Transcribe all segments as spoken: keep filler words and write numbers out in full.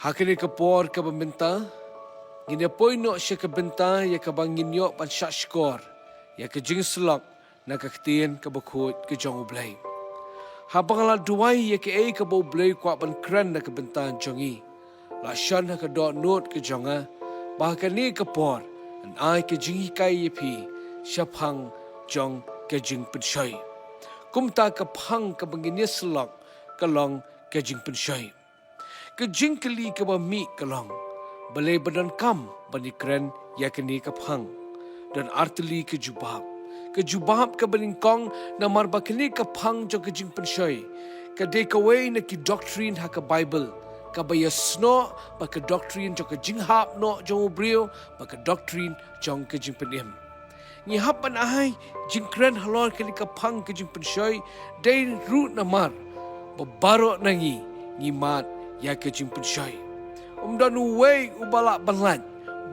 Ha kane ka por kaba mynta, ngin ïa poi noh sha ka bynta ïa kaba ngin ïoh ban shah shkor ïa ka jingsyllok na ka ktien kaba khuid ka jong U Blei. Haba nga la duwai ïa kaei kaba U Blei u kwah ban kren na ka bynta jong ngi, la shon ha ka dohnud ka jong nga ba ha kane ka por yn ai ka jinghikai ïa phi shaphang jong ka jingpynshoi. Kumta ka phang kaba ngin ïa syllok ka long ka jingpynshoi. Ka jingkylli kaba mih ka long, balei ba donkam ban ïa kren ïa kane ka phang? Don artylli ka jubab. Ka jubab kaba nyngkong, namar ba kane ka phang jong ka jingpynshoi ka dei kawei na ki doctrine ha ka Bible kaba ïasnoh bad ka doctrine jong ka jinghap noh jong u briew bad ka doctrine jong ka jingpynim. Ngi hap ban ai jingkren halor kane ka phang ka jingpynshoi dei ruh namar ba baroh na ngi ngi mad ïa ka jingpynshoi. Um don uwei uba lah ban lait,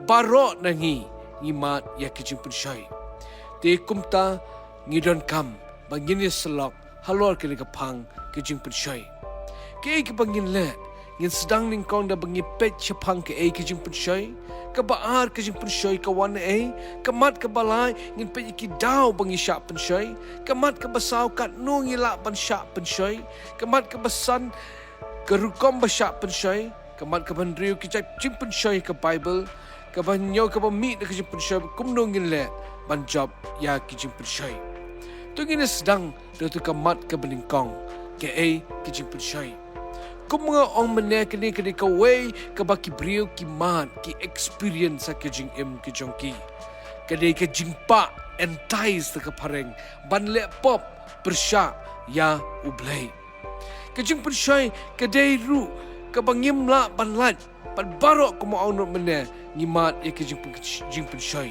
baroh na ngi ngi mad ïa ka jingpynshoi. Te kumta ngi donkam ba ngin ïa syllok halor kane ka phang ka jingpynshoi. Kaei kaba ngin leh? Ngin sdang nyngkong da ba ngin peit shaphang kaei ka jingpynshoi. Kaba ar, ka jingpynshoi ka wan na ei? Ka mat kaba lai, ngin peit ïa ki daw ba ngi shah pynshoi. Ka mat kaba saw, katno ngi lah ban shah pynshoi. Ka mat kaba san, ka rukom ba shah pynshoi. Ka mat kaba hynriew, ki jait jingpynshoi ka Bible. Kaba hynñiew, kaba mih na ka jingpynshoi, kumno ngin leh ban jop ïa ki jingpynshoi. To ngin ïa sdang da uto ka mat kaba nyngkong, kaei ka jingpynshoi. Kum nga ong mynne, kane ka dei kawei kaba ki briew ki mad, ki experience ha ka jingim ka jong ki. Ka dei ka jingpah, entice da ka phareng, ban leh pop pyrshah ïa U Blei. Ka jingpynshoi ka dei ruh kaba ngim lah ban lait, bad baroh, kum nga ong ruh mynne, ngi mad ïa ka jingpyn-, jingpynshoi.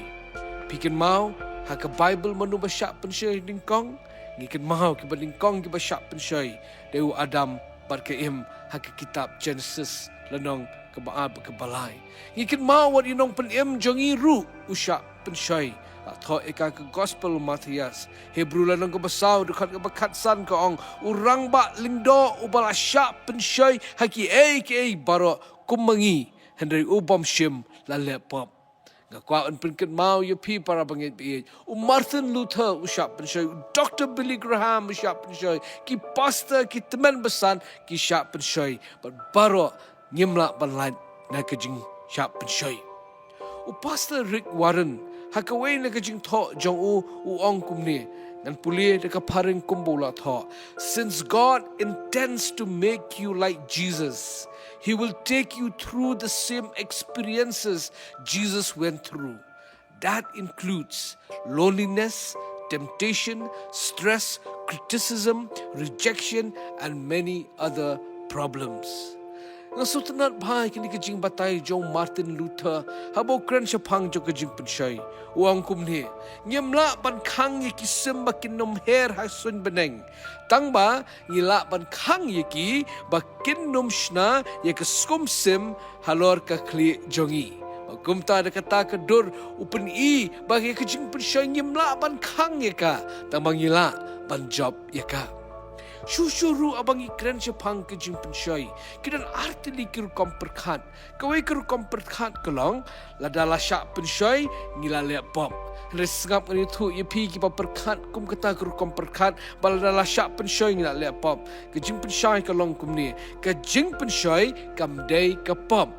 Phi kynmaw ha ka Bible mano ba shah pynshoi nyngkong? Ngi kynmaw kiba nyngkong kiba shah pynshoi dei u Adam bad ka Im ha ka kitab Genesis, lynnong kaba ar bad kaba lai. Ngi kynmaw wat i nongpynim jong ngi ruh u shah pynshoi. La thoh ïa ka ha ka Gospel u Mathaios. Hebru lynnong kaba saw, dkhot kaba khatsan ka ong, u rangbah lyngdoh uba la shah pynshoi ha kiei kiei baroh kum ma ngi, hynrei u bym shym la leh pop. Nga kwah ban pynkynmaw ïa phi para bangeit baieit, u Martin Luther u shah pynshoi, u Doktor Billy Graham u shah pynshoi, ki pastor, ki tymmen basan ki shah pynshoi, bad baroh ngim lah ban lait na ka jingshah pynshoi. U Pastor Rick Warren, ha kawei na ka jingthoh jong u, u ong kumne, ngan pule da ka phareng kumba u la thoh: "Since God intends to make you like Jesus, He will take you through the same experiences Jesus went through. That includes loneliness, temptation, stress, criticism, rejection, and many other problems." Nga sngewtynnat bha ïa kine ki jingbatai jong Martin Luther haba u kren shaphang jong ka jingpynshoi. U ong kumne: "Ngim lah ban khang ïa ki sim ba kin ym her ha suiñ bneng. Tangba ngi lah ban khang ïa ki ba kin ym shna ïa ka skum sim halor ka khlieh jong ngi." Bad kumta da kata ka dur u pyni ba ïa ka jingpynshoi ngim lah ban khang ïa ka, tangba ngi lah ban jop ïa ka. Shuh shuh ruh haba ngi kren shaphang ka jingpynshoi, ki don artylli ki rukom pyrkhat. Kawei ka rukom pyrkhat ka long, lada la shah pynshoi ngi la leh pop. Hynrei sngap, ngan ïathuh ïa phi kiba pyrkhat kum kata ka rukom pyrkhat ba lada la shah pynshoi ngi la leh pop. Ka jingpynshoi ka long kumne: ka jingpynshoi kam dei ka pop,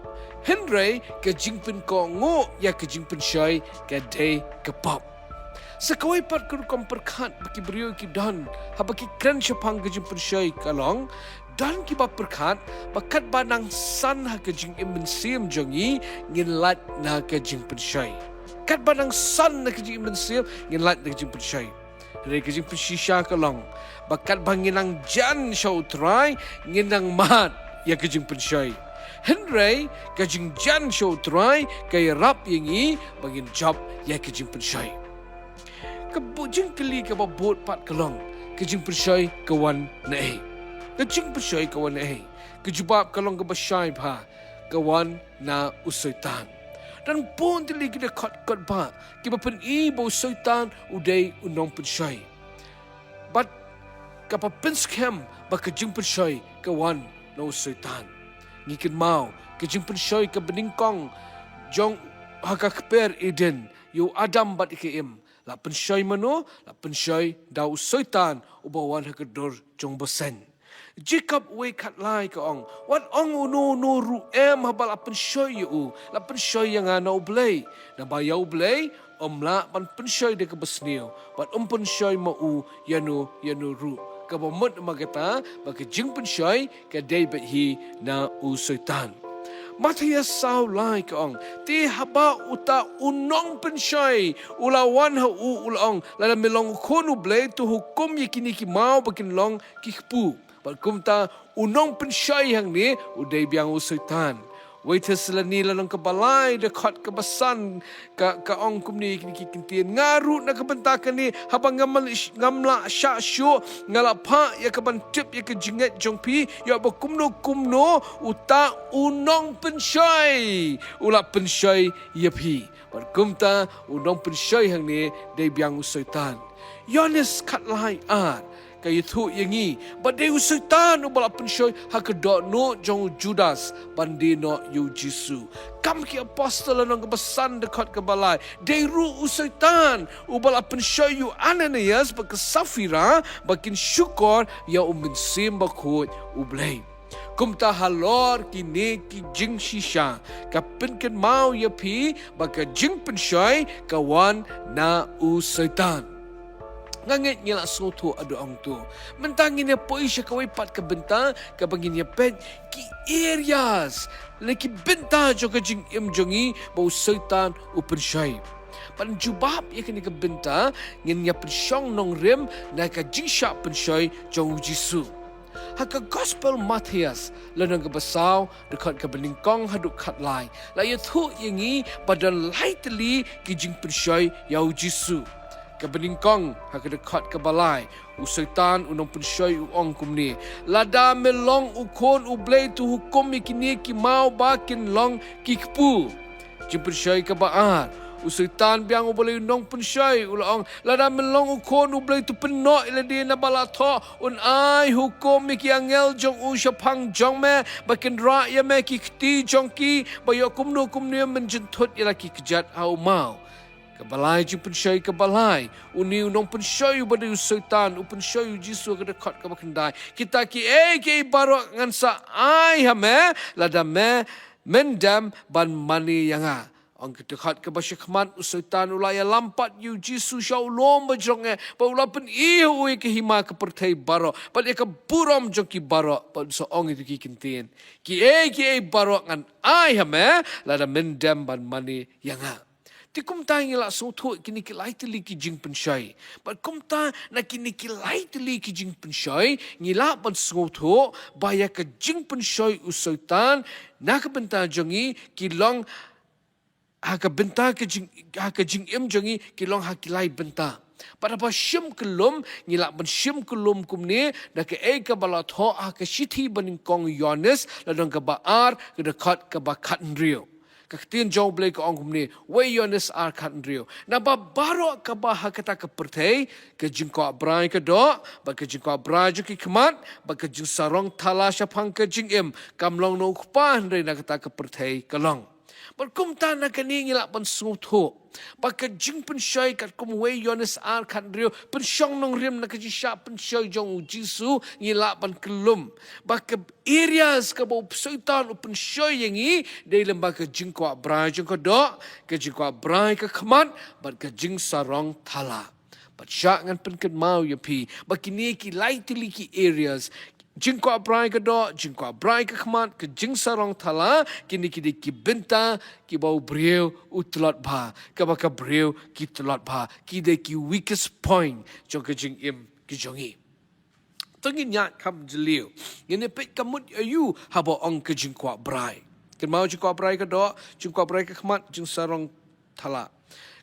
hynrei ka jingpynkohnguh ïa ka jingpynshoi ka dei ka pop. Sa kawei pat ka rukom pyrkhat ba ki briew ki don haba ki kren shaphang ka jingpynshoi ka long, don kiba pyrkhat ba katba nang san ha ka jingim mynsiem jong ngi, ngin lait na ka jingpynshoi. Katba nang san na ka jingim mynsiem, ngin lait na ka jingpynshoi. Hynrei ka jingpynshisha ka long ba katba ngin nang jan sha U Trai, ngin nang mad ïa ka jingpynshoi. Hynrei ka jingjan sha U Trai ka ïarap ïa ngi ba ngin jop ïa ka jingpynshoi. Ka bu-, jingkylli kaba bud pat ka long, ka jingpynshoi ka wan na ei? Ka jingpynshoi ka wan na ei? Ka jubab ka long kaba shai bha, ka wan na u Soitan. Don bun tylli ki dkhot kot ba kiba pyni ba u Soitan u dei u nongpynshoi. Bad kaba pynskhem ba ka jingpynshoi ka wan na u Soitan. Ngi kynmaw ka jingpynshoi kaba nyngkong jong ha ka kper Eden ïa u Adam bad ïa ka Im. La pynshoi mano? La pynshoi da u Soitan uba wan ha ka dur jong u bseiñ. Jakob wei khatlai ka ong, wat ong uno uno ruh em haba la pynshoi ïa u, la pynshoi ïa nga na U Blei. Naba ïa U Blei um lah ban pynshoi da kaba sniew, bad um pynshoi ma u ïano ïano ruh. Kaba mut ma kata ba ka jingpynshoi ka dei beit hi na u Soitan. Mathaios saw lai ka ong, te haba uta u nongpynshoi u la wan ha u, u la ong, lada me long u khun U Blei to hukum ïa kine ki maw ba kin long ki kpu. Bad kumta u nongpynshoi hangne u dei biang u Soitan. Wei Thessaloni lynnong kaba lai dkhot kaba san ka, ka ong kumne ïa kine ki ktien. Nga ruh na ka bynta kane, haba ngam, ngam lah shah shuh, nga la phah ïa ka ban tip ïa ka jingngeit jong phi, ïoh ba kumno kumno uta u nongpynshoi u la pynshoi ïa phi. Bad kumta u nongpynshoi hangne dei biang u Soitan. Ïoannis khatlai ar ka ïathuh ïa ngi ba dei u Soitan uba la pynshoi ha ka dohnud jong u Judas ban die noh ïa u Jisu. Kam ki Apostol lynnong kaba san dkhot kaba lai, dei ruh u Soitan uba la pynshoi ïa u Ananias bad ka Saphira ba kin shukor ïa u Mynsiem Bakhuid U Blei. Kumta halor kine ki jingshisha ka pynkynmaw ïa phi ba ka jingpynshoi ka wan na u Soitan. Nga ngeit ngi la sngewthuh haduh hangto. Mynta ngin ïa poi sha kawei pat ka bynta kaba ngin ïa peit ki areas lane ki bynta jong ka jingim jong ngi ba u Soitan u pynshoi. Ban jubab ïa kane ka bynta ngin ïa pynshong nongrim na ka jingshah pynshoi jong u Jisu. Ha ka Gospel Mathaios lynnong kaba saw dkhot kaba nyngkong haduh khatlai la ïathuh ïa ngi ba don lai tylli ki jingpynshoi ïa u Jisu. Kaba nyngkong ha ka dkhot kaba lai, u Soitan u nongpynshoi u ong kumne, lada me long u khun U Blei to hukum ïa kine ki maw ba kin long ki kpu. Jingpynshoi kaba ar, u Soitan biang uba la ïa u nongpynshoi u la ong, lada me long u khun U Blei to pynnoh ïa lade, naba la thoh, un ai hukum ïa ki angel jong u shaphang jong me ba kin rah ïa me ki kti jong ki, ba ïoh kumno kumno men jynthut ïa la ki kjat ha u maw. Kaba lai, jingpynshoi kaba lai, une u nongpynshoi uba dei u Soitan u pynshoi u Jisu ha ka dkhot kaba khyndai, kita kiei kiei baroh ngan sa ai ha me lada me men dem ban mane ïa nga. Ong ka dkhot kaba shakhmat, u Soitan u la ïalam pat ïa u Jisu sha u lum bajrong eh, bad u la pyni ha u ïa ka hima ka pyrthei baroh bad ïa ka burom jong ki baroh, bad u sa ong ïa kito ki ktien, kiei kiei baroh ngan ai ha me lada men dem ban mane ïa nga. Te kumta ngi la sngewthuh kine ki lai tylli ki jingpynshoi. Bad kumta na kine ki lai tylli ki jingpynshoi ngi lah ban sngewthuh ba ïa ka jingpynshoi u Soitan na ka bynta jong ngi ki long ha ka bynta ka jing, ha ka jingim jong ngi ki long ha ki lai bynta. Bad haba shim kyllum ngi lah ban shim kyllum kumne da kaei kaba la thoh ha ka shithi banyngkong Ïoannis lynnong kaba ar ka dkhot kaba khathynriew. Ka ktien jong U Blei ka ong kumne, wei Ïoannis ar khathynriew, naba baroh kaba ha kata ka pyrthei, ka jingkwah brai ka doh bad ka jingkwah brai jong ki khmat bad ka jingsarong thala shaphang ka jingim kam long na u Kpa, hynrei na kata ka pyrthei ka long. Bad kumta na kane ngi lah ban sngewthuh ba ka jingpynshoi katkum wei Ïoannis ar khathynriew pynshong nongrim na ka jingshah pynshoi jong u Jisu, ngi lah ban kyllum ba ka areas kaba u Soitan u pynshoi ïa ngi dei lem bad ka jingkwah brai jong ka doh, ka jingkwah brai ka khmat bad ka jingsarong thala. Bad shah ngan pynkynmaw ïa phi ba kine ki lai tylli ki areas, jingkwah brai ka doh, jingkwah brai ka khmat, ka jingsarong thala, kine ki dei ki bynta kiba u briew u tlot bha, kaba ka briew ki tlot bha, ki dei ki weakest point jong ka jingim ka jong ngi. To ngin ïaid kham jylliew, ngin ïa peit ka mut aïu haba ong ka jingkwah brai. Kynmaw, jingkwah brai ka doh, jingkwah brai ka khmat, jingsarong thala.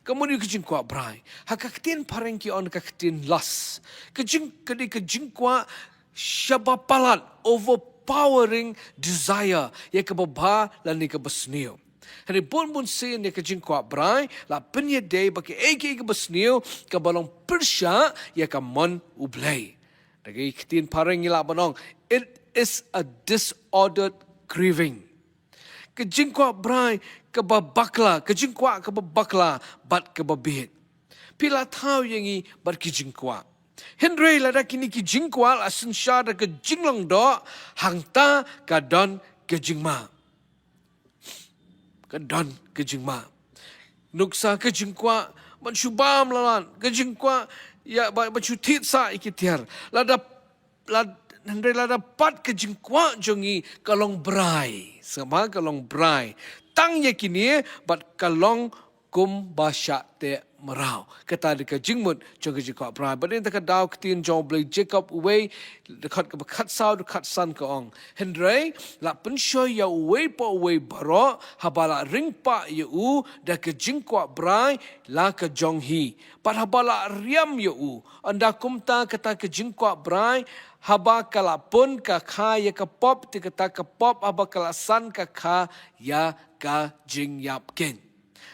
Ka mut aïu ka jingkwah brai? Ha ka ktien phareng ki ong ka ktien lust. Ka jing, ka dei ka jingkwah shaba palat, overpowering desire, ïa kaba bha lane kaba sniew. Hynrei bun bun sien ïa ka jingkwah brai la pynïadei bad kaei kaei kaba sniew kaba long pyrshah ïa ka mon U Blei. Da ka ktien phareng ngi lah ban ong, it is a disordered craving. Ka jingkwah brai kaba bakla, ka jingkwah kaba bakla bad kaba bieit. Phi la thaw ïa ngi bad ki jingkwah. Hynrei lada kine ki jingkwah la synshar da ka jinglong doh, hangta ka don ka jingma. Ka don ka jingma. Nuksa ka jingkwah ban shu bam lalat, ka jingkwah ïa ba, ban shu thied sah ïa ki tiar. Lada, lad, hynrei lada pat ka jingkwah jong ngi ka long brai. Sngewbha, ka long brai. Tang ïa kine bad ka long kum ba shah teh mraw. Kata dei ka jingmut jong ka jingkwah brai. Bad dei na ka daw ktien jong U Blei, Jakob uwei, dkhot kaba khatsaw, dkhot khatsan ka ong: Hynrei la pynshoi ïa uwei pa uwei baroh haba la ring pah ïa u da ka jingkwah brai la ka jong hi. Bad haba la riam ïa u, ynda kumta kata ka jingkwah brai, haba ka la pun, ka kha ïa ka pop, te kata ka pop haba ka la san ka kha ïa ka jingïap keiñ.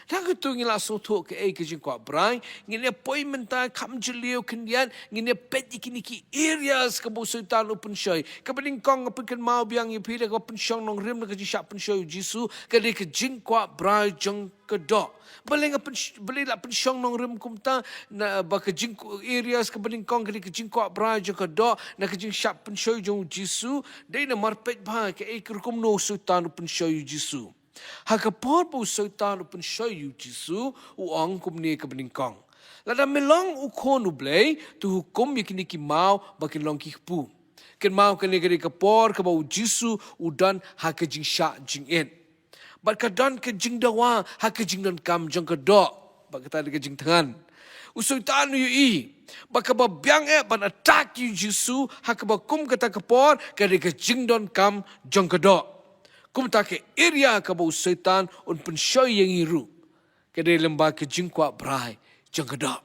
Tang katto ngi la sngewthuh kaei ka jingkwah brai, ngin ïa poi mynta kham jylliew khyndiat, ngin ïa peit ïa kine ki areas kaba u Soitan u pynshoi. Kaba nyngkong, nga pynkynmaw biang ïa phi, da kaba pynshong nongrim na ka jingshah pynshoi U Jisu, ka dei ka jingkwah brai jong ka doh. Balei nga pynsh-, balei la pynshong nongrim kumta, na ba ka jing areas kaba nyngkong ka dei ka jingkwah brai jong ka doh na ka jingshah pynshoi jong U Jisu, dei namar peit bha kaei ka rukom, kumno u Soitan u pynshoi U Jisu. Ha ka por ba u Soitan u pynshoi U Jisu, u ong kumne kaba nyngkong: Lada me long u Khun U Blei, to hukum ïa kine ki maw ba kin long ki kpu. Kynmaw, kane ka dei ka por kaba U Jisu u don ha ka jingshah jingit. Bad ka don ka jingdawa ha ka jingdonkam jong ka doh. Bad kata dei ka jingthngan. U Soitan u ïohi ba kaba biang eh ban attack ïa U Jisu ha kaba kum kata ka por ka dei ka jingdonkam jong ka doh. Kumta ka area kaba u Soitan un pynshoi ïa ngi ruh ka dei lyngba ka jingkwah brai jong ka doh.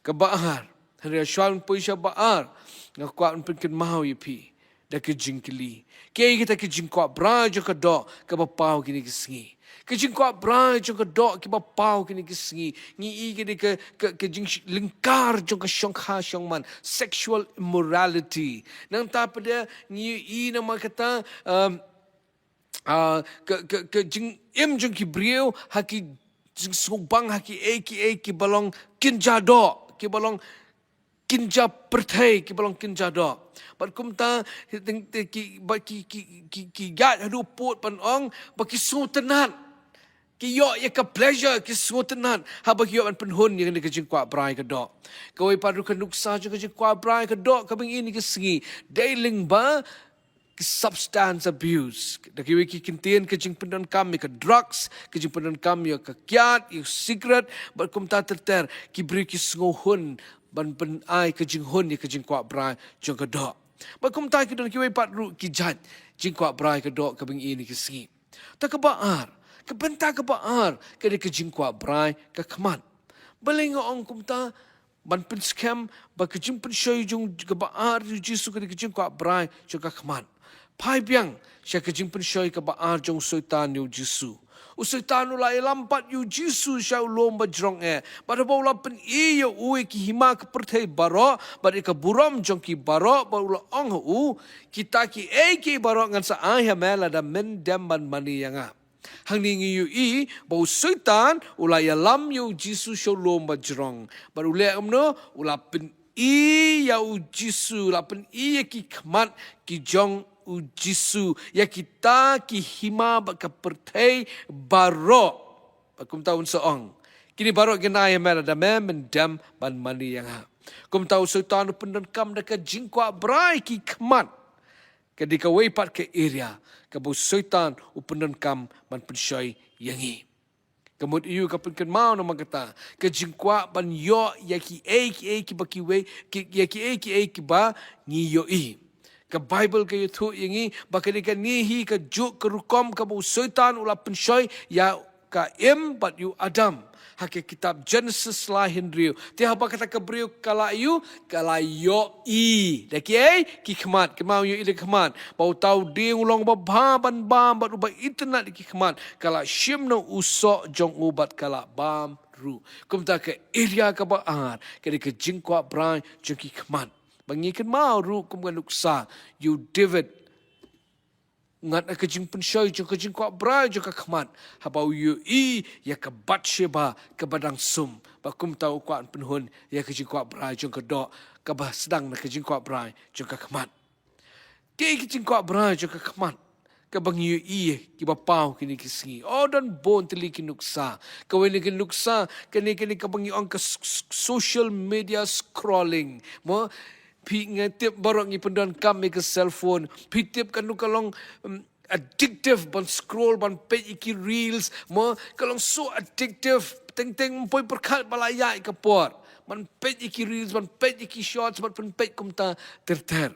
Kaba ar, hynrei shwa ban poi sha ba ar, nga kwah ban pynkynmaw ïa phi da ka jingkylli: Kaei kata ka jingkwah brai jong ka doh kaba paw kine ki sngi? Ka jingkwah brai jong ka doh kiba paw kine ki sngi, ngi i ka dei ka, ka, ka jinglyngkar jong ka shongkha shongman, sexual immorality. Nangta pat de ngi i namar kata, um, ah, ka, ka, ka jingim jong ki briew ha ki jingsngewbang, ha kiei kiei kiba long kynja doh, kiba long kynja pyrthei, kiba long kynja doh. Bad kumta, ki, ki, ki, ki ïaid haduh pud ban ong ba ki sngewtynnat, ki ïoh ïa ka pleasure, ki sngewtynnat haba ki ïoh ban pynhun ïa kane ka jingkwah brai ka doh. Kawei pat ruh ka nuksa jong ka jingkwah brai ka doh kaba ngi i kine ki sngi dei lyngba ki substance abuse. Da kiwei ki kyntien, ka jingpyndonkam ïa ka drugs, ka jingpyndonkam ïa ka kiad, ïa ka cigarette, bad kumta ter ter, ki briew ki sngewhun ban pynai ka jinghun ïa ka jingkwah brai jong ka doh. Bad kumta ki don kiwei pat ruh ki jait jingkwah brai ka doh kaba ngi i kine ki sngi. Te kaba ar, ka bynta kaba ar ka dei ka jingkwah brai ka khmat. Balei nga ong kumta? Ban pynskhem ba ka jingpynshoi jong kaba ar U Jisu ka dei ka jingkwah brai jong ka khmat. Phai biang sha ka jingpynshoi kaba ar jong u Soitan ïa U Jisu. U Soitan u la ïalam pat ïa U Jisu sha u lum bajrong eh, bad haba u la pyni ïa u ïa ki hima ka pyrthei baroh bad ïa ka burom jong ki baroh, bad u la ong ha u: Kita kiei kiei baroh ngan sa ai ha me lada men dem ban mane ïa nga. Hangne ngi ïohi ba u Soitan u la ïalam ïa U Jisu sha u lum bajrong. Bad u leh kumno? U la pyni ïa U Jisu, u la pyni ïa ki khmat ki jong U Jisu ïa kita ki hima bad ka pyrthei baroh. Bad kumta un sa ong: Kine baroh kin ai ha me lada me men dem ban mane ïa nga. Kumta u Soitan u pyndonkam da ka jingkwah brai ki khmat. Ka dei kawei pat ka area kaba u Soitan u pyndonkam ban pynshoi ïa ngi. Ka mut ïa u ka pynkynmaw namar kata ka jingkwah ban ïoh ïa kiei kiei kiba kiwei, ki, ïa kiei kiei kiba ngi ïohi. Ka Baibl ka ïathuh ïa ngi ba ka dei kane hi kajuh ka rukom kaba u Soitan u la pynshoi ïa ka Im bad ïa u Adam ha ka kitab Jenesis lai hynriew. Te haba kata ka briew ka la ïoh, ka la ïohi da kiei? Ki khmat. Kynmaw, ïohi da ki khmat. Ba uta u dieng u long uba bha ban bam bad uba itynnad da ki khmat. Ka la shim na u soh jong u bad ka la bam ruh. Kumta ka area kaba ar ka dei ka jingkwah brai jong ki khmat. Ba ngi kynmaw ruh kum ka nuksa ïa u David ngat ha ka jingpynshoi jong ka jingkwah brai jong ka khmat, haba u ïohi ïa ka Bathsheba kaba dang sum, bad kumta u kwah pynhun ïa ka jingkwah brai jong ka doh kaba sdang na ka jingkwah brai jong ka khmat. Kaei ka jingkwah brai jong ka khmat kaba ngi ïohi kiba paw kine ki sngi? O, don bun tylli ki nuksa. Kawei na ki nuksa, kane, kane kaba ngi ong ka s-, s-, social media scrolling. Mo, phi, nga tip baroh ngi pyndonkam ïa ka cellphone. Phi tip kano ka long, um, addictive ban scroll, ban peit ïa ki reels. Mo, ka long so addictive. Teng teng ym poi pyrkhat ba la ïaid ka por. Ban peit ïa ki reels, ban peit ïa ki shorts, ban pynpeit kumta ter ter.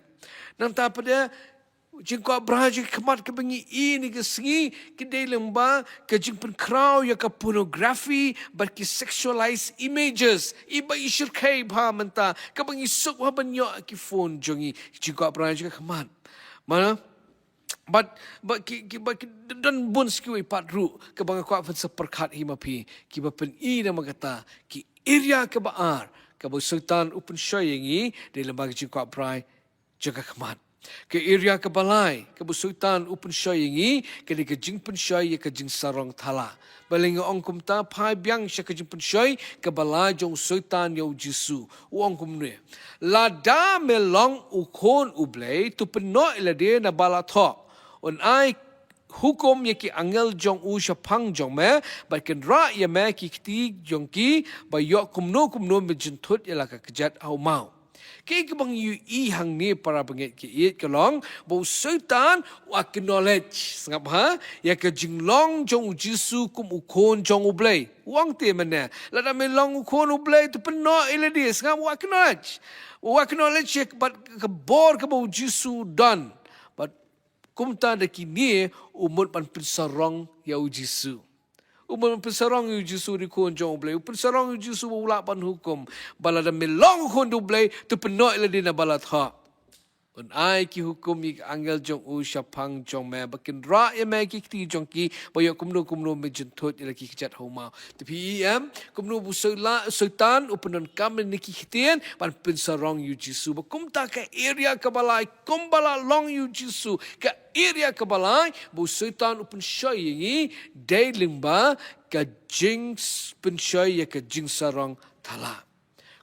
Nangta pat de, jingkwah brai jong ka khmat kaba ngi ïohi kine ki sngi, ka dei lyngba ka jingpynkhraw ïa ka pornography bad ki sexualized images, iba i shyrkhei bha mynta, kaba ngi suk bha ban ïoh ha ki phone jong ngi, jingkwah brai jong ka khmat. Mo, bad, bad ki, ki, bad ki don bun sa kiwei pat ruh, kaba nga kwah ban sa pyrkhat hi ma phi, kiba pyni namar kata, ki area kaba ar kaba u Soitan u pynshoi ïa ngi, dei lyngba ka jingkwah brai jong ka khmat. Ka area kaba lai kaba u Soitan u pynshoi ïa ngi, ka dei ka jingpynshoi ïa ka jingsarong thala. Balei nga ong kumta? Phai biang sha ka jingpynshoi kaba lai jong u Soitan ïa u Jisu. U ong kumne: Lada me long u Khun u Blei, to pynnoh ïa lade na ba la thoh. Un ai hukum ïa ki angel jong u shaphang jong me, bad kin rah ïa me ki kti jong ki, ba ïoh kumno kumno me jynthut ïa la ka kjat ha u maw. Kaei kaba ngi ïohi hangne, para bangeit, ka ïeit ka long ba u Soitan u acknowledge, sngap ha, ïa ka jinglong jong u Jisu kum u Khun jong u Blei. U ong te mynne, lada me long u Khun u Blei, to pynnoh ïa lade. Sngap, u acknowledge. U acknowledge ïa ka bor kaba u Jisu u don. Bad kumta da kine u mut ban pynsarong ïa u Jisu. U mut ban pynsarong ïa u Jisu, u dei u Khun jong u Blei. U pynsarong ïa u Jisu ba u lah ban hukum. Ba lada me long u Khun u Blei, to pynnoh ïa lade na ba la thoh. Un ai ki hukum ïa ki angel jong u shaphang jong me, ba kin rah ïa me ki kti jong ki, ba ïoh kumno kumno me jynthut ïa la ki kjat ha u maw. Te phi i em, kumno ba u Soila-, Soitan u pyndonkam ïa kine ki ktien ban pynsarong ïa u Jisu. Bad kumta ka area kaba lai, kumba la long ïa u Jisu, ka area kaba lai ba u Soitan u pynshoi ïa ngi, dei lyngba ka jingpynshoi ïa ka jingsarong thala.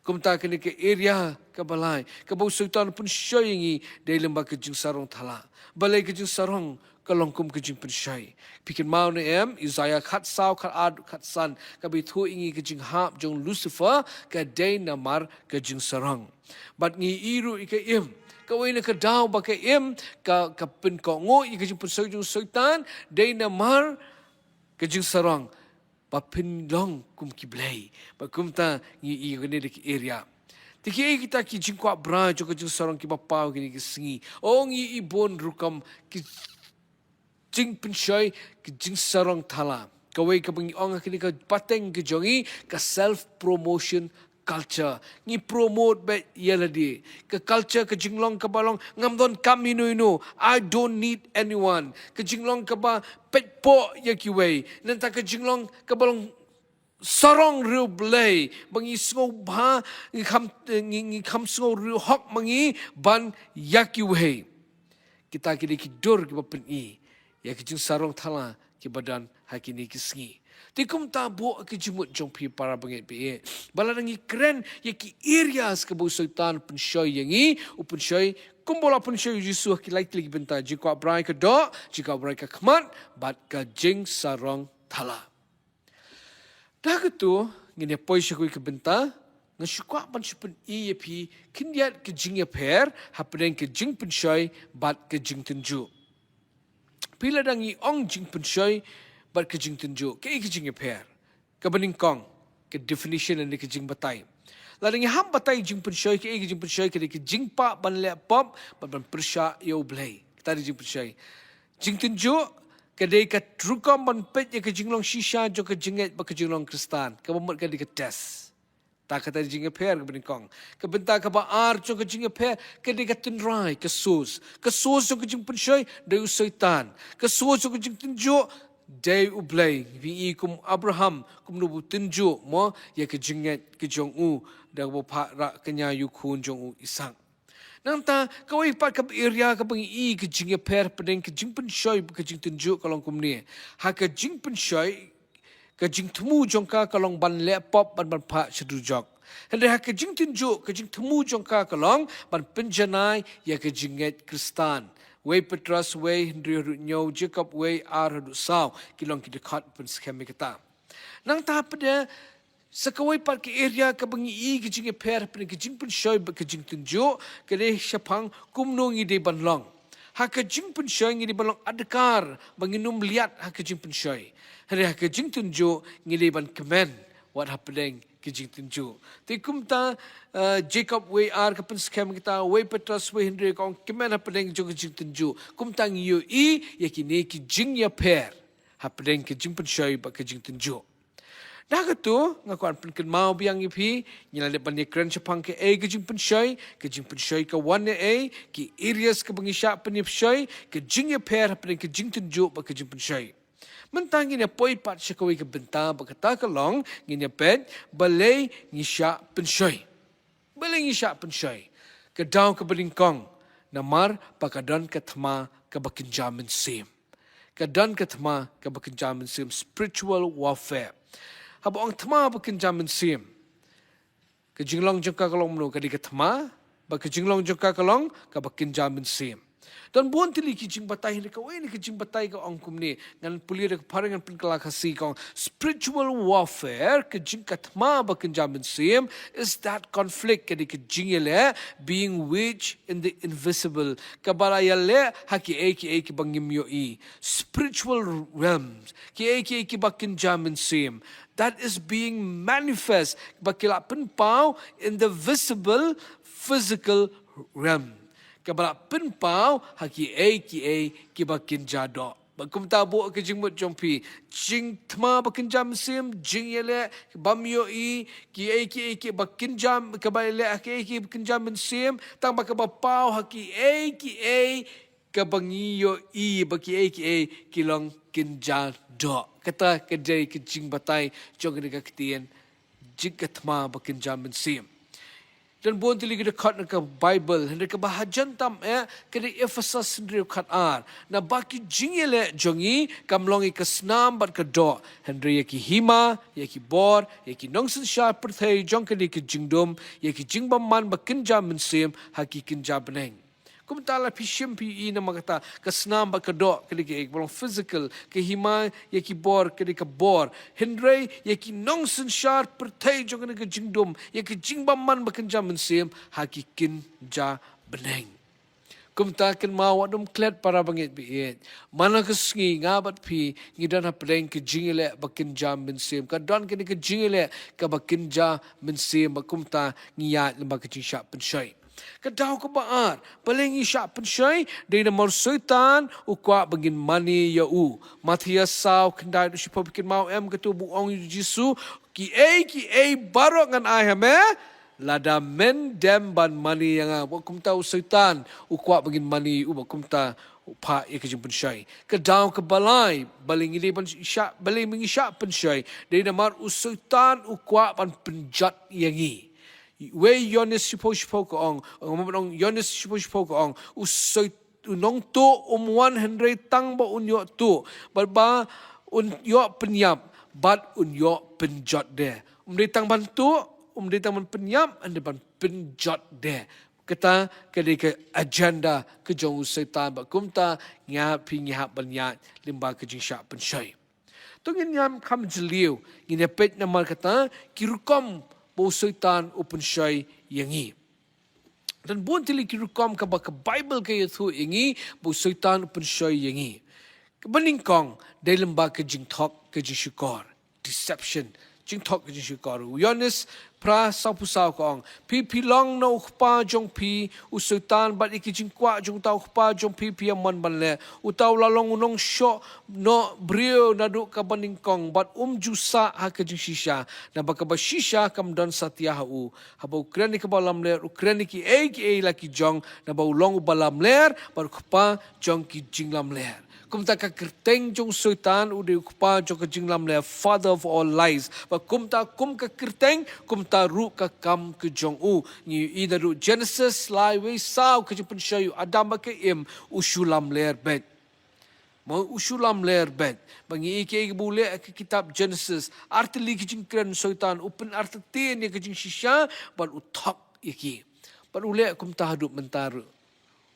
Kumta kane ka area kaba lai kaba u Soitan u pynshoi ïa ngi, dei lyngba ka jingsarong thala. Balei ka jingsarong ka long kum ka jingpynshoi? Phi kynmaw ne em, Isaïah khatsaw, khatar, khatsan, kaba ïathuh ïa ngi ka jinghap jong u Lucifer ka dei namar ka jingsarong. Bad ngi i ruh ïa ka im, kawei na ka daw ba ka im ka, ka pynkohnguh ïa ka jingpynshoi jong u Soitan, dei namar ka jingsarong, ba phin long kum ki blei. Bad kumta ngi i kane da ki area. Te kiei kita ki jingkwah brai jong ka jingsarong kiba paw kine ki sngi? O, ngi i bun rukom ki jingpynshoi, ki jingsarong thala. Kawei kaba ngi ong ha kane ka pateng ka jong ngi, ka self promotion culture. Ngi promote beit ïa lade. Ka culture, ka jinglong kaba long, ngam donkam ïano ïano. I don't need anyone. Ka jinglong kaba peit poh ïa kiwei. Nangta ka jinglong kaba long sarong riewblei, ba ngi sngewbha, ngi kham, ngi, ngi kham sngewriewhok ma ngi ban ïa kiwei. Kita ki dei ki dur kiba pyni ïa ki jingsarong thala kiba don ha kine ki sngi. Te kumta buh ka jingmut jong phi, para bangeit, phi, ba lada ngi kren ïa ki areas kaba u Soitan u pynshoi ïa ngi, u pynshoi kumba u la pynshoi ïa u Jisu ha ki lai tylli ki bynta: jingkwah brai ka doh, jingkwah brai ka khmat, bad ka jingsarong thala. Da kata ngin ïa poi sha kawei ka bynta, nga shu kwah ban shu pyni ïa phi khyndiat ka jingïapher hapdeng ka jingpynshoi bad ka jingtynjuh. Phi, lada ngi ong jingpynshoi bad ka jingtynjuh, kaei ka jingïapher? Kaba nyngkong, ka definition lane ka jingbatai. Lada ngi hap batai jingpynshoi, kaei ka jingpynshoi? Ka dei ka jingpah ban leh pop bad ban pyrshah ïa U Blei. Kata dei jingpynshoi. Jingtynjuh, ka dei ka rukom ban peit ïa ka jinglong shisha jong ka jingngeit bad ka jinglong Khristan, kaba mut ka dei ka test. Ta kata dei jingïapher kaba nyngkong. Ka bynta kaba ar jong ka jingïapher ka dei ka tynrai, ka source. Ka source jong ka jingpynshoi dei u Soitan. Ka source jong ka jingtynjuh dei U Blei. Ngi i kum Abraham, kumno ba u tynjuh mo ïa ka jingngeit ka jong u da kaba u phah rah kñia ïa u khun jong u Isaak. Nangta, kawei pat ka area kaba ngi i ka jingïapher hapdeng ka jingpynshoi bad ka jingtynjuh ka long kumne. Ha ka jingpynshoi, ka jingthmu jong ka ka long ban leh pop bad ban phah sha dujok. Hynrei ha ka jingtynjuh, ka jingthmu jong ka ka long ban pynjanai ïa ka jingngeit Khristan. Wei Petros wei hynriew haduh hynñiew, Jakob wei ar haduh saw, ki long ki dkhot pynskhem ïa kata. Nangta pat de, sa kawei pat ka area kaba ngi i ka jingïapher hapdeng ka jingpynshoi bad ka jingtynjuh, ka dei shaphang kumno ngi dei ban long. Ha ka jingpynshoi ngi dei ban long adkar ba ngin ym liat ha ka jingpynshoi. Hynrei ha ka jingtynjuh ngi dei ban kmen wat hapdeng ka jingtynjuh. Te kumta, eh, Jakob wei ar ka pynskhem ïa kata, wei Petros wei hynriew ka ong kmen hapdeng jong ka jingtynjuh. Kumta ngi ïohi ïa kine ki jingïapher hapdeng ka jingpynshoi bad ka jingtynjuh. Da kata, nga kwah pynkynmaw biang ïa phi, ngi la dep ban ïakren shaphang kaei ka jingpynshoi, ka jingpynshoi ka wan na ei, ki areas kaba ngi shah pynïapher, ka jingïapher hapdeng ka jingtynjuh bad ka jingpynshoi. Mynta ngin ïa poi pat sha kawei ka bynta, bad kata ka long, ngin ïa peit, balei ngi shah pynshoi. Balei ngi shah pynshoi. Ka daw kaba nyngkong, namar ba ka don ka thma kaba kynja mynsiem. Ka don ka thma kaba kynja mynsiem, spiritual warfare. Haba ong thma ba kynja mynsiem, ka jinglong jong ka ka long kumno, ka dei ka thma, bad ka jinglong jong ka ka long kaba kynja mynsiem. Don bun tylli ki jingbatai, hynrei kawei na ki jingbatai ka ong kumne, ngan pule da ka phareng, ngan pynkylla Khasi, ka ong spiritual warfare, ka jing, ka thma ba kynja mynsiem, is that conflict, ka dei ka jingïaleh, being waged in the invisible, kaba la ïaleh ha kiei kiei kiba ngim ïohi. Spiritual realms, kiei kiei kiba kynja mynsiem, that is being manifest, ba ki la pynpaw in the visible, physical realm, kaba la pynpaw ha kiei kiei kiba kynja doh. Bad kumta buh ka jingmut jong phi, jingthma ba kynja mynsiem, jingïaleh bym ïohi, kiei kiei kiba kynja, kaba ïaleh ha kiei kiei ba kynja mynsiem, tang ba kaba paw ha kiei kiei kaba ngi ïohi, ba kiei kiei ki long kynja doh. Kata ka dei ka jingbatai jong kane ka ktien, jing ka thma ba kynja mynsiem. Don bun tylli ki dkhot na ka Baibl, hynrei kaba hajan tam eh, ka dei Ephesos hynriew khat ar. Naba ki jingïaleh jong ngi kam long ïa ka snam bad ka doh, hynrei ïa ki hima, ïa ki bor, ïa ki nongsynshar pyrthei jong kane ka jingdum, ïa ki jingbymman ba kynja mynsiem ha ki kynja bneng. Kumta la phi shim phi i namar kata, ka snam bad ka doh, ka dei kiei kiba long physical, ka hima ïa ki bor, ka dei ka bor. Hynrei ïa ki nongsynshar pyrthei jong kane ka jingdum, ïa ki jingbymman ba kynja mynsiem ha ki kynja bneng. Kumta kynmaw wat ym klet para bangeit baieit. Man la ka sngi nga bad phi ngi don hapdeng ka jingïaleh ba kynja mynsiem. Ka don kane ka jingïaleh kaba kynja mynsiem, bad kumta ngi ïaid lyngba ka jingshah pynshoi. Ka daw kaba ar, balei ngi shah pynshoi, dei namar u Soitan u kwah ba ngin mane ïa u. Mathaios saw khyndai haduh shiphew, phi kynmaw em kato ba u ong ïa u Jisu, kiei kiei baroh ngan ai ha me lada men dem ban mane ïa nga. Bad kumta u Soitan u kwah ba ngin mane ïa u, bad kumta u phah ïa ka jingpynshoi. Ka daw kaba lai, balei ngi dei ban shah, balei ngi shah pynshoi, dei namar u Soitan u kwah ban pynjot ïa ngi. Wei Ïoannis shiphew shiphew ka ong, ong, ong Ïoannis shiphew shiphew ka ong, u Soit-, u nongtuh um wan hynrei tang ba un ïoh tuh, bad ba un ïoh pynïap, bad un ïoh pynjot de. Um dei tang ban tuh, um dei tang ban pynïap, hynrei ban pynjot de. Kata ka dei ka agenda ka jong u Soitan, bad kumta ngi hap, phi ngi hap ban ïaid lyngba ka jingshah pynshoi. To ngin ïam kham jylliew, ngin ïa peit namar kata ki rukom ba u Soitan u pynshoi ïa ngi. Don bun tylli ki rukom kaba ka Baibl ka ïathuh ïa ngi ba u Soitan u pynshoi ïa ngi. Kaba nyngkong, dei lyngba ka jingthok ka jingshukor. Deception. Jingthok ka jingshukor. U Ïoannis phra sawphew saw ka ong, phi phi long na u kpa jong phi u Soitan, bad ïa ki jingkwah jong uta u kpa jong phi phi ïa mon ban leh. Uta u la long u nongshoh noh briew naduh kaba nyngkong, bad um ju sah ha ka jingshisha. Naba kaba shisha kam don satia ha u. Haba u kren ïa kaba lamler, u kren ïa kiei kiei la ki jong, naba u long uba lamler, bad u kpa jong ki jinglamler. Kumta ka kyrteng jong Soitan u dei u kpa jong ka jinglamler, father of all lies. Bad kumta kum ka kyrteng, kumta ruh ka kam ka jong u. Ngi ïohi naduh Genesis lai wei saw ka jingpynshoi, u Adam bad ka Im u shu lamler beit. Mo, u shu lamler beit. Bad ngi ïohi kaei kaba u leh ha ka kitab Genesis. Artylli ki jingkren Soitan, u pynartatien ïa ka jingshisha, bad u thok ïa ki. Bad u leh kumta haduh mynta ruh.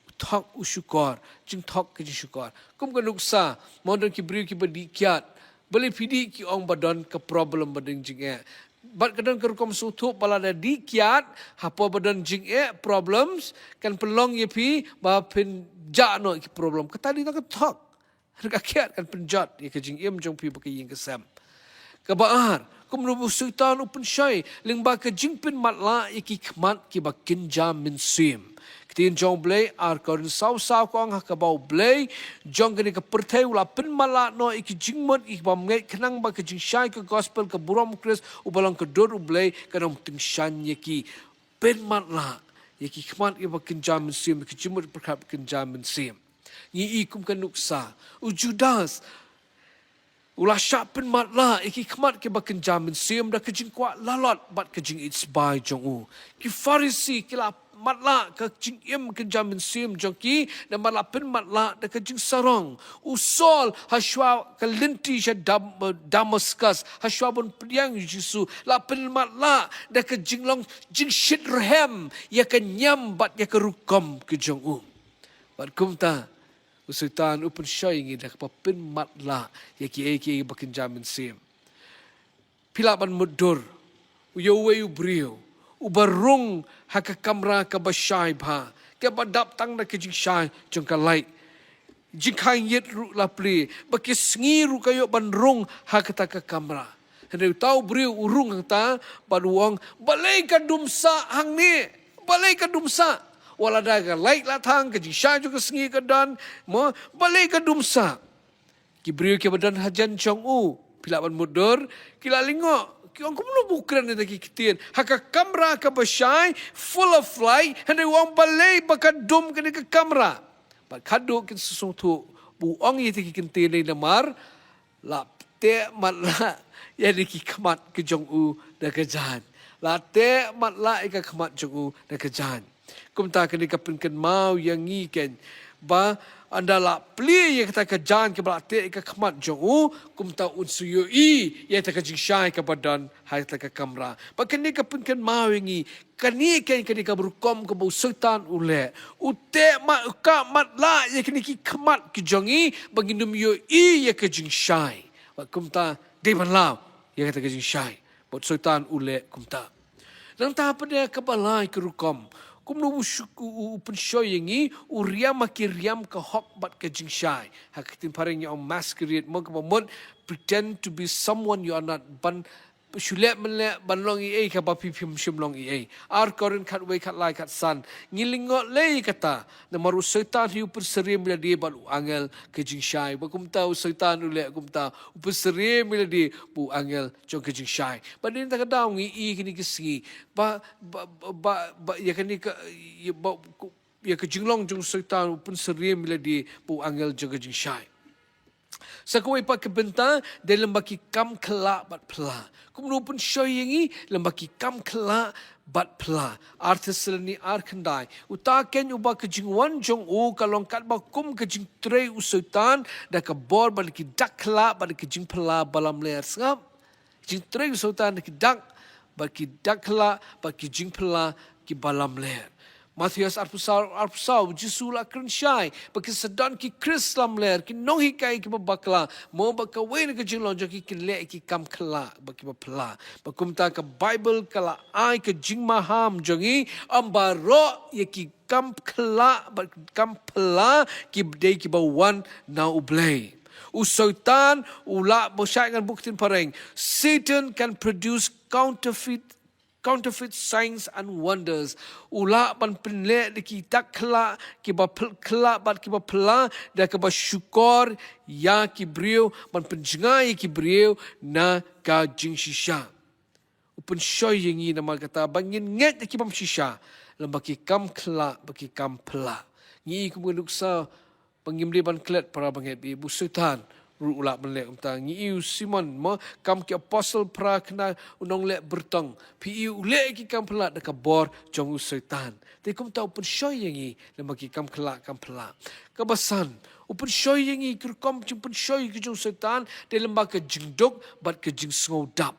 U thok u shukor, jingthok ka jingshukor. Kum ka nuksa, mo, don ki briew kiba dih kiad. Balei phi dih, ki ong, ba don ka problem ba don jingeh. Bad ka don ka rukom sngewthuh ba lada dih kiad, hapoh ba don jingeh, problems, kan pynlong ïa phi ba phin jah noh ki problem. Kata dei tang ka thok. Ka kiad kan pynjot ïa ka jingim jong phi bad ka ïing ka sem. Kaba ar, kumno ba u Soitan u pynshoi lyngba ka jingpynmatlah ïa ki khmat kiba kynja mynsiem. Ka ktien jong U Blei, Ar Korinth saw saw, ka ong, ha kaba U Blei jong kane ka pyrthei u la pynmatlah noh ïa ki jingmut ïa ki bymngeit, khnang ba ka jingshai ka gospel ka burom u Khrist uba long ka dur U Blei kan ym tyngshaiñ ïa ki. Pynmatlah ïa ki khmat kiba kynja mynsiem, ïa ki jingmut pyrkhat kynja mynsiem. Ngi ïohi kum ka nuksa, u Judas u la shah pynmatlah ïa ki khmat kiba kynja mynsiem da ka jingkwah lalot bad ka jingïeit sbai jong u. Ki Pharisi ki la matlah ka jingim kynja mynsiem jong ki, namar la pynmatlah da ka jingsarong. U Saul, hashwa ka lynti sha Dam-, Damascus, hashwa ban pdiang ïa u Jisu, la pynmatlah da ka jinglong jingshit rhem ïa ka niam bad ïa ka rukom ka jong u. Bad kumta, u Soitan u pynshoi ïa ngi da kaba pynmatlah ïa kiei kiei ba kynja mynsiem. Phi lah ban mutdur ïa uwei u briew uba rung ha ka kamra kaba shai bha, kaba dap tang da ka jingshai jong ka lait. Jingkhang ïit ruh la plie, ba ki sngi ruh ka ïoh ban rung ha kata ka kamra. Hynrei uta u briew u rung hangta bad u ong, balei ka dum sah hangne? Balei ka dum sah? Wat la da ka lait la thang, ka jingshai jong ka sngi ka don, mo, balei ka dum sah? Ki briew kiba don hajan jong u, phi lah ban mutdur, ki la lyngngoh, ki ong, kumno ba u kren ïa kita ki ktien ha ka kamra kaba shai, full of light, hynrei u ong, balei ba ka dum kane ka kamra? Bad khadduh kin sngewthuh ba u ong ïa kita ki ktien, namar la teh matlah ïa ki khmat ki jong u da ka jaiñ. La teh matlah ïa ka khmat jong u da ka jaiñ. Kumta kane ka pynkynmaw ïa ngi kein ba ynda la plie ïa kata ka jaiñ kaba la teh ïa ka khmat jong u, kumta un sa ïohi ïa kata ka jingshai kaba don ha kata ka kamra. Bad kane ka pynkynmaw ïa ngi, kane kein kane ka rukom kaba u Soitan u leh. U teh mat, u kah matlah ïa kine ki khmat ki jong ngi ba ngin ym ïohi ïa ka jingshai. Bad kumta dei ban law ïa kata ka jingshai. Bad u Soitan u leh kumta. Nangta pat de kaba lai ka rukom, kumno u shu-, u, u, u pynshoi ïa ngi, u riam ha ki riam ka hok bad ka jingshai. Ha ka ktien phareng ngi ong masquerade, mo, kaba mut pretend to be someone you are not, ban shu leh mynleh ban long ei ei kaba phi phim shym long ei ei. Ar Korinth khatwei, khatlai, khatsan. Ngi lyngngoh lei kata, namar u Soitan hi u pynsyriem ïa lade bad u angel ka jingshai. Bad kumta u Soitan u leh kumta, u pynsyriem ïa lade bad u angel jong ka jingshai. Bad nangta ka daw ngi ïohi kine ki sngi ba, ba, ba, ba, ba, ïa kane ka, ïa ba, ku-, ïa ka jinglong jong u Soitan u pynsyriem ïa lade bad u angel jong ka jingshai. Sa kawei pat ka bynta, dei lyngba ki kam khyllah bad phylla. Kumno u pynshoi ïa ngi, lyngba ki kam khyllah bad phylla. Ar Thessaloni ar khyndai. Uta kein uba ka jingwan jong u ka long katba kum ka jingtrei u Soitan, da ka bor bad ki dak khyllah bad ki jingphylla ba lamler. Sngap. Jingtrei u Soitan da ki dak, bad ki dak khyllah, bad ki jingphylla kiba lamler. Mathaios arphew saw, arphew saw, u Jisu u la kren shai ba kin sa don ki Khrist lamler, ki nonghikai kiba bakla, mo, bad kawei na ka jinglong jong ki kin leh ki kam khyllah bad kiba phylla. Bad kumta ka Baibl ka la ai ka jingmaham jong ngi, ym baroh ïa ki kam khyllah bad kam phylla ki dei kiba wan na U Blei. U Soitan u lah, ba shai ngan buh ktien phareng, Satan can produce counterfeit, counterfeit signs and wonders. U lah ban pynleh da ki dak khyllah kiba phyl-, khyllah bad kiba phylla, da kaba shukor ïa ki briew, ban pynjngai ïa ki briew na ka jingshisha. U pynshoi ïa ngi namar kata ba ngin ngeit ïa ki bym shisha, lyngba ki kam khyllah bad ki kam phylla. Ngi ïohi kum ka nuksa, Ba ngim dei ban klet para bangeit, ba u Soitan ruh u lah ban leh kumta. Ngi ïohi u Simon mo, Kam ki Apostol phra khyndai, u nongleh byrtong. Phi ïohi u leh ki kam phylla da ka bor jong u Soitan. Te kumta u pynshoi ïa ngi lyngba ki kam khlak kam phylla. Kaba san, u pynshoi ïa ngi ki rukom jingpynshoi ki jong u Soitan, dei lyngba ka jingduk bad ka jingsngewdap.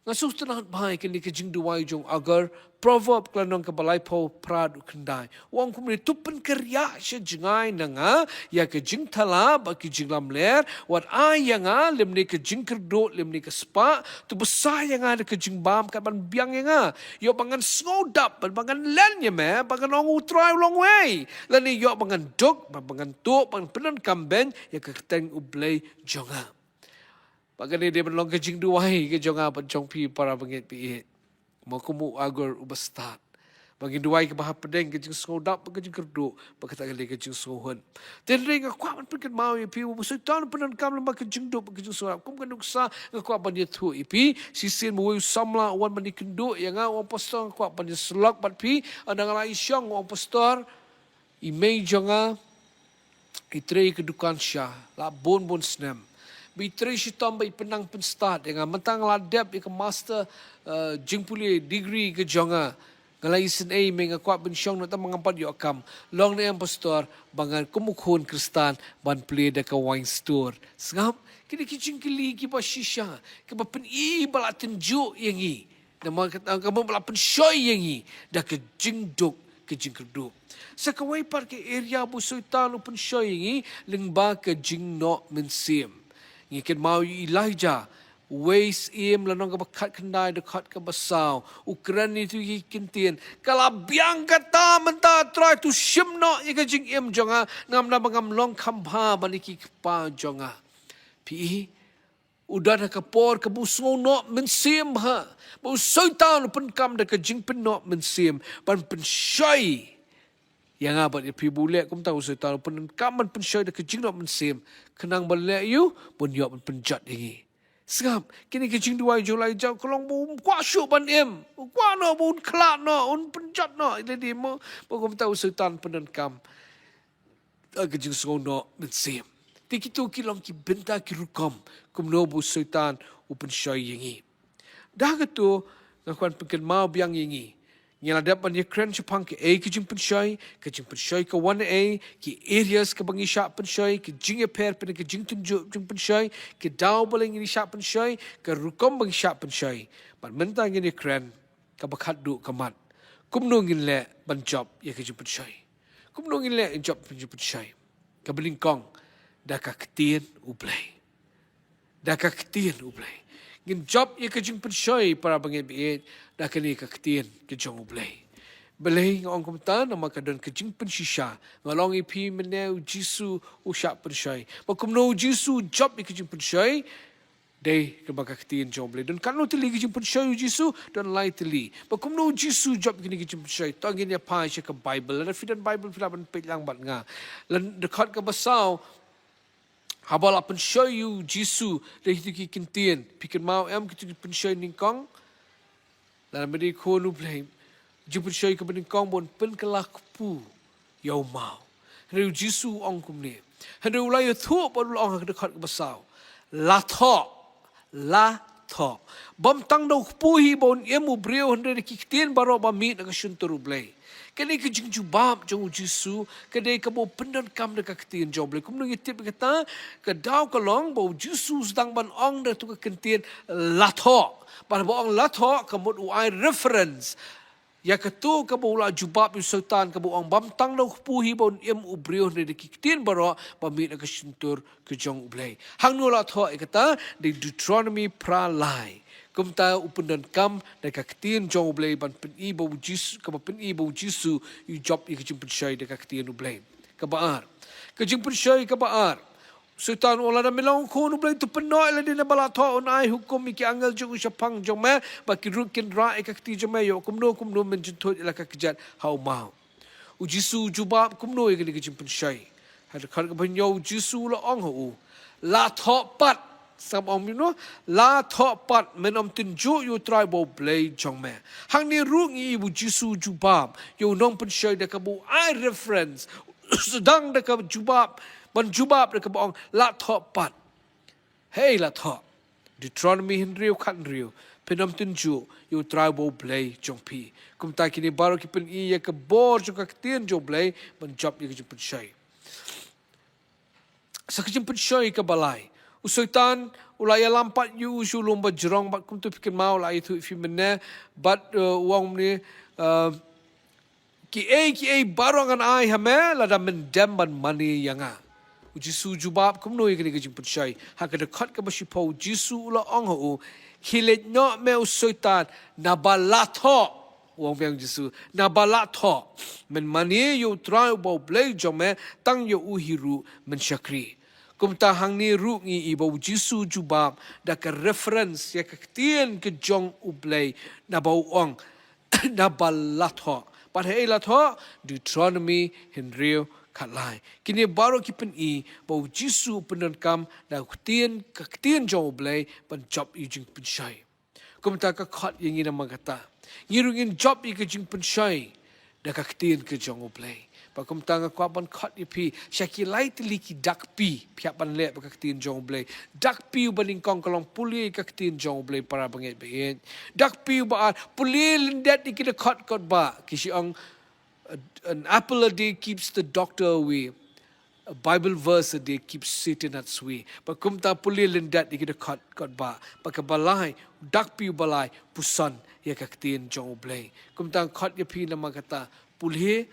Nga sngewtynnat bha ïa kane ka jingduwai jong u Agur, Proverb ka lynnong kaba laiphew phra haduh khyndai. U ong kumne, to pynkynriah sha jngai na nga ïa ka jingthala bad ka jinglamler, wat ai ïa nga lymne ka jingkyrduh lymne ka spah, to bsa ïa nga da ka jingbam kat ban biang ïa nga. Ïoh ba ngan sngewdap bad ba ngan len ïa me, ba ngan ong, U Trai u long uei. Lane ïoh ba ngan duk bad ba ngan tuh, ba ngan pyndonkam beiñ ïa ka kyrteng U Blei jong nga. Ba kane dei ban long ka jingduwai ka jong nga bad jong phi para bangeit, phi ïeit. Mo, kum u Agur uba stad. Ba ngin duwai kaba hapdeng ka jingsngewdap bad ka jingkyrduh, ba kata ka dei ka jingsngewhun. Te hynrei nga kwah ban pynkynmaw ïa phi, u Soitan u pyndonkam lyngba ka jingduk bad ka jingsngewdap. Kum ka nuksa nga kwah ban ïathuh ïa phi, shisien uwei u samla u wan ban ïakynduh ïa nga, u ong, Pastor, nga kwah ban ïasyllok bad phi. Ynda nga la ïashong, u ong, Pastor, i mei jong nga i trei ka dukan sha la bun bun snem. Ba i trei shitom ba i pynnang pynstad ïa nga. Mynta nga la dep ïa ka master, eh, jingpule, degree ka jong nga. Nga la isynei, i mei, nga kwah ban shong noh, tang ba ngam pat ïoh kam. Long ne em, Pastor, ba ngan kum u khun Khristan ban plie da ka wine store? Sngap, kine ki jingkylli kiba shisha, kiba pyni ba la tynjuh ïa ngi. Namar kata ka mut ba la pynshoi ïa ngi da ka jingduk, ka jingkyrduh. Sa kawei pat ka area ba u Soitan u pynshoi ïa ngi lyngba ka jingnoh mynsiem. Ngi kynmaw ïa u Elijah, uwei Syiem lynnong kaba khatkhyndai dkhot kaba saw, u kren ïa kito ki kyntien, ka la biang kata mynta, Trai, to shim noh ïa ka jingim jong nga, namar ba ngam long kham bha ban ïa ki kpa jong nga. Phi i, u don ha ka por kaba u sngew noh mynsiem bha. Ba u Soitan u pyndonkam da ka jingpynnoh mynsiem ban pynshoi ïa nga bad ïa phi. Ba u leh kumta, u Soitan u pyndonkam ban pynshoi da ka jingnoh mynsiem, khnang ban leh aïu? Ban ïoh ban pynjot ïa ngi. Sngap, kine ki jingduwai jong u Elijah ka long ba um kwah shuh ban im, u kwah noh ba un khlad noh, un pynjot noh ïa lade mo. Ba kumta u Soitan u pyndonkam da ka jingsngew noh mynsiem. Te kito ki long ki bynta, ki rukom kumno ba u Soitan u pynshoi ïa ngi. Da kato, nga kwah pynkynmaw biang ïa ngi. Ngi la dep ban ïakren shaphang kaei ka jingpynshoi, ka jingpynshoi ka wan ei, ki areas kaba ngi shah pynshoi, ka jingïapher, pynban ka jingtynjuh jingpynshoi, ka daw ba la ngi shah pynshoi, ka rukom ba ngi shah pynshoi. Bad mynta ngin ïakren kaba khatduh ka mat, kumno ngin leh ban jop ïa ka jingpynshoi. Kumno ngin leh jop ïa ka jingpynshoi? Kaba nyngkong, da ka ktien U Blei. Da ka ktien U Blei. Ngin jop ïa ka jingpynshoi, para bangeit ba ïeit, da kane ka ktien ka jong U Blei. Balei nga ong kumta? Namar ka don ka jingpynshisha. Nga la ong ïa phi mynne u Jisu u shah pynshoi. Ba kumno u Jisu u jop ïa ka jingpynshoi? Dei kaba ka ktien jong U Blei. Don katno tylli ka jingpynshoi u Jisu? Don lai tylli. Ba kumno u Jisu u jop ïa kane ka jingpynshoi? To ngin ïa phai sha ka Baibl. Lada phi don Baibl, phi lah ban peit lang bad nga. Lada dkhot kaba saw, haba la pynshoi ïa u Jisu da kito ki kyntien, phi kynmaw em kito ki pynshoi nyngkong? Lada me dei khun U Blei, jingpynshoi kaba nyngkong, ba un pynkylla kpu ïa u maw. Hynrei u Jisu u ong kumne. Hynrei u la ïathuh bad u la ong ha ka dkhot kaba saw, la thoh, la thoh. Bym tang da u kpu hi ba un im u briew, hynrei da ki ktien baroh ba mih na ka shyntur U Blei. Kane ka jingjubab jong u Jisu ka dei kaba u pyndonkam da ka ktien jong U Blei. Kumno ngi tip ïa kata? Ka daw ka long ba u Jisu u sdang ban ong da kato ka kyntien, la thoh. Bad haba u ong la thoh, ka mut u ai reference ïa kato kaba u la jubab ïa u Soitan, kaba u ong, bym tang da u kpu hi ba un im u briew, hynrei da ki ktien baroh ba mih na ka shyntur ka jong U Blei. Hangno la thoh ïa kata? Dei Deuteronomy phra lai. Kumta u pyndonkam da ka ktien jong U Blei ban pyni ba u Jisu, kaba pyni ba u Jisu u jop ïa ka jingpynshoi da ka ktien U Blei. Kaba ar. Ka jingpynshoi kaba ar. Soitan u ong, lada me long u khun U Blei, to pynnoh ïa lade, naba la thoh, un ai hukum ïa ki angel jong u shaphang jong me, ba ki ruh kin rah ïa ka kti jong me. Ïoh kumno kumno men jynthut ïa la ka kjat ha u maw. U Jisu u jubab kumno ïa kane ka jingpynshoi? Ha ka dkhot kaba hynñiew u Jisu u la ong ha u, la thoh pat. Sngap, ong kumno? La thoh pat, men ym tynjuh ïa U Trai ba U Blei jong me. Hangne ruh ngi ïohi ba u Jisu u jubab ïa u nongpynshoi da kaba u ai reference, sdang da ka jubab, ban jubab da kaba ong, la thoh pat. Hei la thoh. Deuteronomy hynriew khat hynriew. Phin ym tynjuh ïa U Trai uba U Blei jong phi. Kumta kine baroh ki pyni ïa ka bor jong ka ktien jong U Blei ban jop ïa ka jingpynshoi. Sa ka jingpynshoi kaba lai. U Soitan u la ïalam pat ïa u sha u lum bajrong bad kumta phi kynmaw la ïathuh ïa phi mynne bad, eh, u ong mynne, eh, kiei kiei baroh ngan ai ha me lada men dem ban mane ïa nga. U Jisu u jubab kumno ïa kane ka jingpynshoi? Ha ka dkhot kaba shiphew U Jisu u la ong ha u, khie leit noh me u Soitan, naba la thoh. U ong biang U Jisu, naba la thoh, men mane ïa U Trai uba U Blei jong me, tang ïa u hi ruh men shakri. Kumta hangne ruh ngi i ba U Jisu u jubab da ka reference ïa ka ktien ka jong U Blei, naba u ong, naba la thoh. Bad hei la thoh? Deuteronomy hynriew khat lai. Kine baroh ki pyni ba U Jisu u pyndonkam da ka ktien, ka ktien jong U Blei ban jop ïa ka jingpynshoi. Kumta ka khot ïa ngi namar kata, ngi ruh ngin jop ïa ka jingpynshoi da ka ktien ka jong U Blei. Bad kumta nga kwah ban khot ïa phi sha ki lai tylli ki dak P phi hap ban leh bad ka ktien jong U Blei. Dak P uba nyngkong ka long pule ïa ka ktien jong U Blei, para bangeit ba ïeit. Dak P uba ar, pule lyndet ïa ki dkhot kot ba, ki shu ong, an apple a day keeps the doctor away. A Bible verse a day keeps Satan at bay. Bad kumta pule lyndet ïa ki dkhot kot ba. Bad kaba lai, dak P uba lai, puson ïa ka ktien jong U Blei. Kumta nga khot ïa phi namar kata, pule,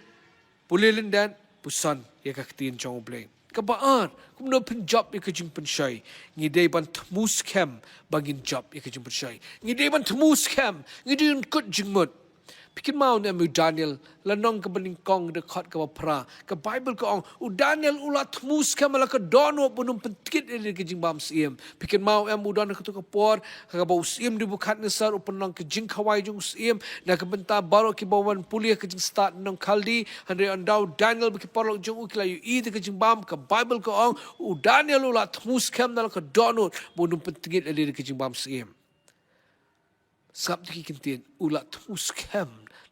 pule lyndet, puson ïa ka ktien jong U Blei. Kaba ar, kumno phin jop ïa ka jingpynshoi? Ngi dei ban thmu skhem ba ngin jop ïa ka jingpynshoi. Ngi dei ban thmu skhem, ngi dei ban kut jingmut. Phi kynmaw ne em u Daniel, lynnong kaba nyngkong, dkhot kaba phra. Ka Baibl ka ong, u Daniel u la thmu skhem ha la ka dohnud ba un ym pyntngit ïa lade da ka jingbymsyiem. Phi kynmaw em, u don ha kato ka por ha kaba u syiem Nebukadnesar u pynlong ka jingkhawai jong u syiem na ka bynta baroh kiba wan pule ha ka jingstad lynnong Khaldi, hynrei ynda u Daniel bad ki paralok jong u ki la ïohi da ka jingbam, ka Baibl ka ong, u Daniel u la thmu skhem na la ka dohnud ba un ym pyntngit ïa lade da ka jingbymsyiem. Sngap ïa ki kyntien, u la thmu skhem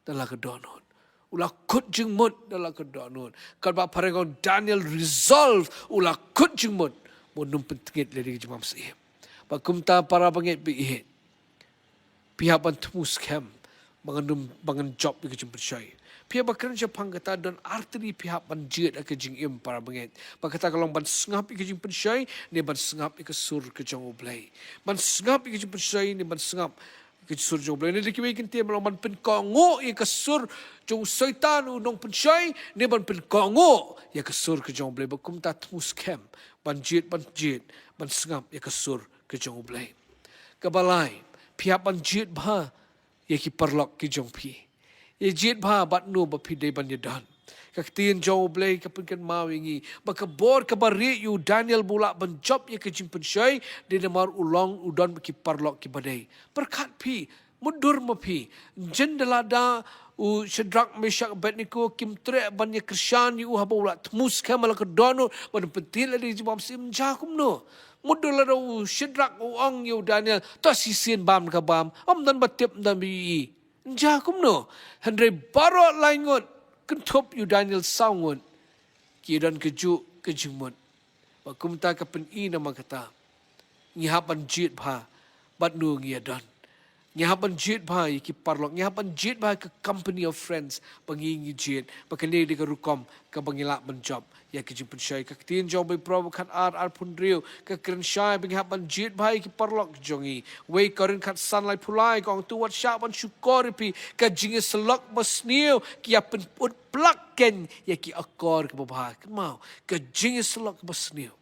na la ka dohnud. U la kut jingmut na la ka dohnud. Katba phareng ong Daniel resolve, u la kut jingmut ba un ym pyntngit ïa lade da ka jingbymsyiem. Bad kumta para bangeit ba ïeit, phi hap ban thmu skhem ba ngan ym, ba ngan jop ïa ka jingpynshoi. Phi hap ban kren shaphang kata, don artylli phi hap ban jied ha ka jingim, para bangeit. Bad kata ka long ban sngap ïa ka jingpynshoi ne ban sngap ïa ka sur ka jong U Blei. Ban sngap ïa ka jingpynshoi ne ban sngap ïa ka sur jong U Blei. Ne da kiwei ki kyntien ka long ban pynkohnguh ïa ka sur jong u Soitan u nongpynshoi ne ban pynkohnguh ïa ka sur ka jong U Blei. Bad kumta thmu skhem ban jied, ban jied, ban sngap ïa ka sur ka jong U Blei. Kaba lai, phi hap ban jied bha ïa ki paralok ki jong phi. Ïa jied bha bad no ba phi dei ban ïadon. Ka ktien jong U Blei ka pynkynmaw ïa ngi ba ka bor kaba rieh ïa u Daniel ba u lah ban jop ïa ka jingpynshoi dei namar u long, u don bad ki paralok kiba dei. Pyrkhat phi, mutdur ma phi, ynda lada u Shadrak, Meshak, Abednego kim treh ban ïakyrshan ïa u haba u la thmu skhem ha la ka dohnud ba un ym pyntngit ïa lade da ka jingbymsyiem, ynja kumno? Mutdur lada u Shadrak u ong ïa u Daniel, to shisien bam ka bam, ym don ba tip, ym don ba ïohi. Ynja kumno? Hynrei baroh lai ngut, kynthup ïa u Daniel saw ngut, ki don kajuh ka jingmut. Bad kumta ka pyni namar kata, ngi hap ban jied bha bad no ngi ïadon. Ngi hap ban jied bha ïa ki paralok, ngi hap ban jied bha ïa ka company of friends ba ngi, ngi jied. Bad kane dei ka rukom kaba ngi lah ban jop ïa ka jingpynshoi. Ka ktien jong U Blei, Proverb khat ar, arphew hynriew, ka kren shai ba ngi hap ban jied bha ïa ki paralok jong ngi. Wei Korinth khat san, laiphew lai, ka ong, to wat shah ban shukor ïa phi, ka jingïasyllok basniew ka ïa pynput plak keiñ ïa ki akor kiba bha. Kynmaw, ka jingïasyllok basniew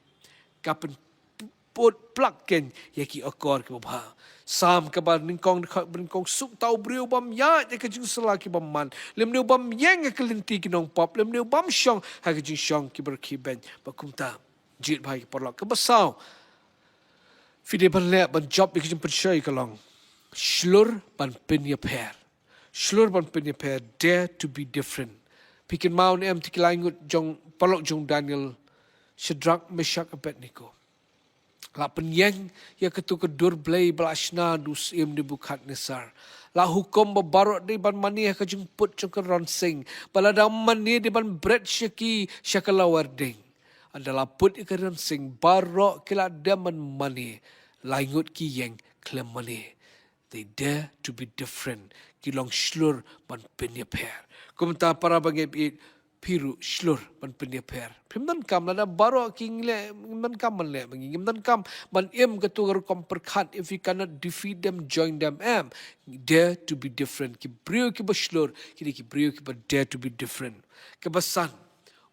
ka pynput plak keiñ ïa ki akor kiba bha. Salm kaba nyngkong, dkhot ba nyngkong, suk uta u briew u bym ïaid ha ka jingsylla ki bymman, lymne u bym ïeng ha ka lynti ki nongpop, lymne u bym shong ha ka jingshong ki barakhe beiñ. Bad kumta jied bha ïa ki paralok. Kaba saw phi dei ban leh ban jop ïa ka jingpynshoi ka long shlur ban pynïapher. Shlur ban pynïapher, dare to be different. Phi kynmaw ne em ïa ki lai ngut jong, paralok jong u Daniel, Shadrak, Meshak, Abednego? La pynïeng ïa katu ka dur blei ba la shna da u syiem Nebukhadnessar. La hukum ba baroh dei ban mane ha ka jingput jong ka rynsiang, ba lada ym mane dei ban bret sha ki sha ka lawar ding. Hynda la put ïa ka rynsiang, baroh ki la dem ban mane, laingut ki ïeng khlem mane. They dare to be different. Ki long shlur ban pynïapher. Kumta para bangeit, phi ruh shlur ban pynïapher. Phim donkam lada baroh ki ngi leh, ngim donkam ban leh ma ngi, ngim donkam ban im katu ka rukom pyrkhat. If you cannot defeat them, join them, em. Dare to be different. Ki briew kiba shlur, ki dei ki briew kiba dare to be different. Kaba san,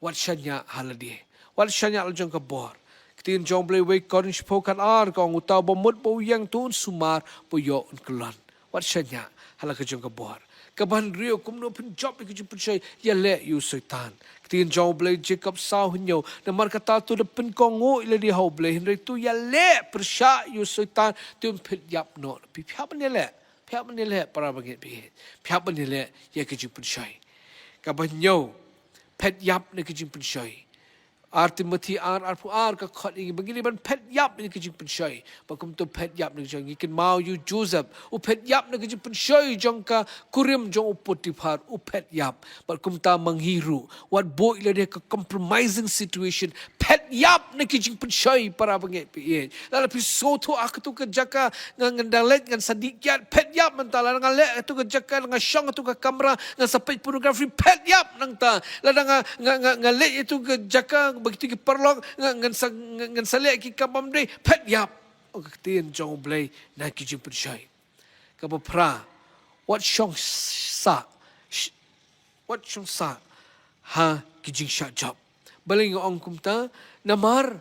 wat shaniah ha lade. Wat shaniah la jong ka bor. Ka ktien jong U Blei wei Korinth shiphew khatar ka ong, uta uba mut ba u ïeng to un sumar, ba u ïoh un kyllon. Wat shaniah ha la ka jong ka bor. Kaba hynriew, kumno phin jop ïa ka jingpynshoi, ïaleh ïa u Soitan. Ka ktien jong U Blei Jakob saw hynñiew, namar kata to da pynkohnguh ïa lade ha U Blei, hynrei to ïaleh pyrshah ïa u Soitan, to un phet ïap noh. Phi, phi hap ban ïaleh. Phi hap ban ïaleh para bangeit, phi hap ban ïaleh ïa ka jingpynshoi. Kaba hynñiew, phet ïap na ka jingpynshoi. Ar Timothi ar, arphew ar ka khot ïa ngi ba ngi dei ban phet ïap na ka jingpynshoi. Bad kumta u phet ïap na ka jingpynshoi, ngi kynmaw ïa u Joseph, u phet ïap na ka jingpynshoi jong ka kurim jong u Potiphar, u phet ïap. Bad kumta ma ngi ruh, wat buh ïa lade ha ka compromising situation, phet ïap na ka jingpynshoi para bangeit, phi ïeit. Lada phi sngewthuh ha katu ka jaka nga, ngan da leit, ngan sa dih kiad, phet ïap mynta. Lada nga leh ha katu ka jaka, nga shong ha katu ka kamra, ngan sa peit pornography, phet ïap nangta. Lada nga, nga, nga, nga leit ha katu ka jaka ba kitu ki paralok, nga, ngan sa, nga, ngan sa leh ki kam bymdei, phet ïap. Ong ka ktien jong U Blei na ki jingpynshoi. Kaba phra, wat shong sah, sh-, wat shong sah ha ki jingshah jop. Balei nga ong kumta? Namar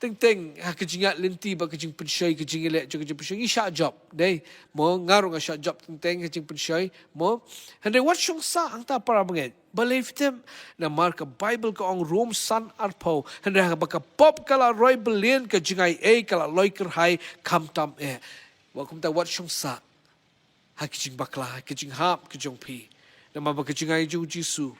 teng teng ha ka jingïaid lynti bad ka jingpynshoi, ka jingïaleh jong ka jingpynshoi, ngi shah jop. Dei, mo, nga ruh nga shah jop teng teng ha ka jingpynshoi, mo. Hynrei wat shong sah hangta para bangeit. Balei phi tip? Namar ka Baibl ka ong, Rom san arphew, hynrei haba ka pop ka la roi byllian, ka jingaiei ka la loi kyrhai khamtam eh. Wat kumta, wat shong sah ha ki jingbakla, ha ki jinghap ki jong phi. Namar ba ka jingai jong u Jisu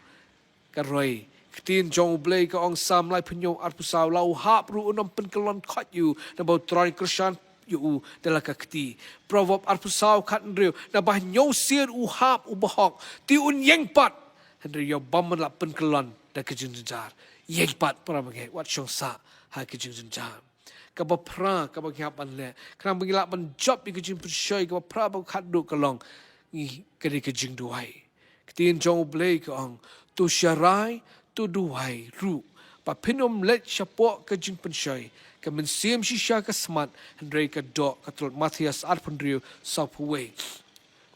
ka roi. Ka ktien jong U Blei ka ong, Salm laiphew hynñiew arphew saw, la u hap ruh un ym pynkyllon khoit ïa u, naba U Trai u kyrshan ïa u da la ka kti. Proverb arphew saw khathynriew, naba hynñiew sien u hap u bahok, te un ïeng pat. Hynrei ïa u bym lah pynkyllon da ka jingjynjar. Ïeng pat para bangeit, wat shong sah ha ka jingjynjar. Kaba phra kaba ngi hap ban leh, khnang ba ngi lah ban jop ïa ka jingpynshoi, kaba phra bad khatduh ka long, ngi, ka dei ka jingduwai. Ka ktien jong U Blei ka ong, to sharai, to duwai ruh, ba phin ym leit shapoh ka jingpynshoi. Ka mynsiem shisha ka smat, hynrei ka doh ka tlot. Mathaios arphew hynriew, sawphew wei.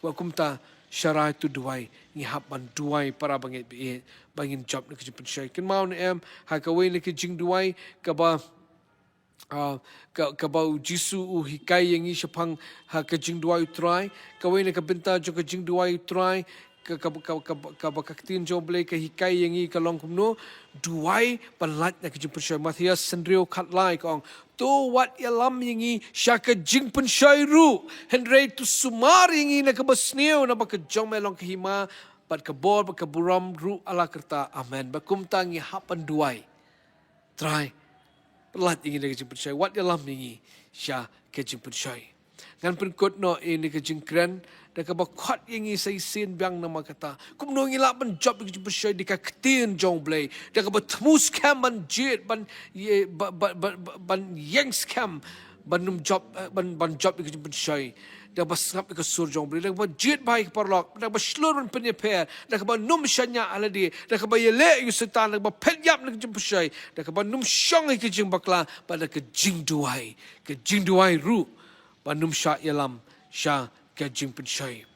Wat kumta, sharai to duwai, ngi hap ban duwai para bangeit, ba ngin jop na ka jingpynshoi. Kynmaw ne em, ha kawei na ka jingduwai kaba, ah, ka, kaba u Jisu u hikai ïa ngi shaphang ha ka jingduwai U Trai. Kawei na ka bynta jong ka jingduwai U Trai, ka, ka, ka ktien jong U Blei ka hikai ïa ngi ka long kumno? Duwai ban lait na ka jingpynshoi. Mathaios hynriew khatlai ka ong, to wat ïalam ïa ngi sha ka jingpynshoi ruh, hynrei to sumar ïa ngi na kaba sniew, naba ka jong me long ka hima, bad ka bor, bad ka burom ruh, ha la karta. Amen. Bad kumta ngi hap ban duwai. Trai, pyllait ïa ngi na ka jingpynshoi, wat ïalam ïa ngi sha ka jingpynshoi. Ngan pynkut noh ïa kane ka jingkren da kaba khot ïa ngi sa shisien biang namar kata. Kumno ngi lah ban jop ïa ka jingpynshoi da ka ktien jong U Blei, da kaba thmu skhem ban jied, ban ïe-, ba, ba, ba, ba, ban ïeng skhem ban ym jop, eh, ban, ban jop ïa ka jingpynshoi, da kaba sngap ïa ka sur jong U Blei, da kaba jied bha ïa ki paralok, da kaba shlur ban pynïapher, da kaba ym shaniah ha lade, da kaba ïaleh ïa u Soitan, da kaba phet ïap na ka jingpynshoi, da kaba ym shong ha ka jingbakla, bad da ka jingduwai, ka jingduwai ruh, ba ym shah ïalam sha ka jingpynshoi.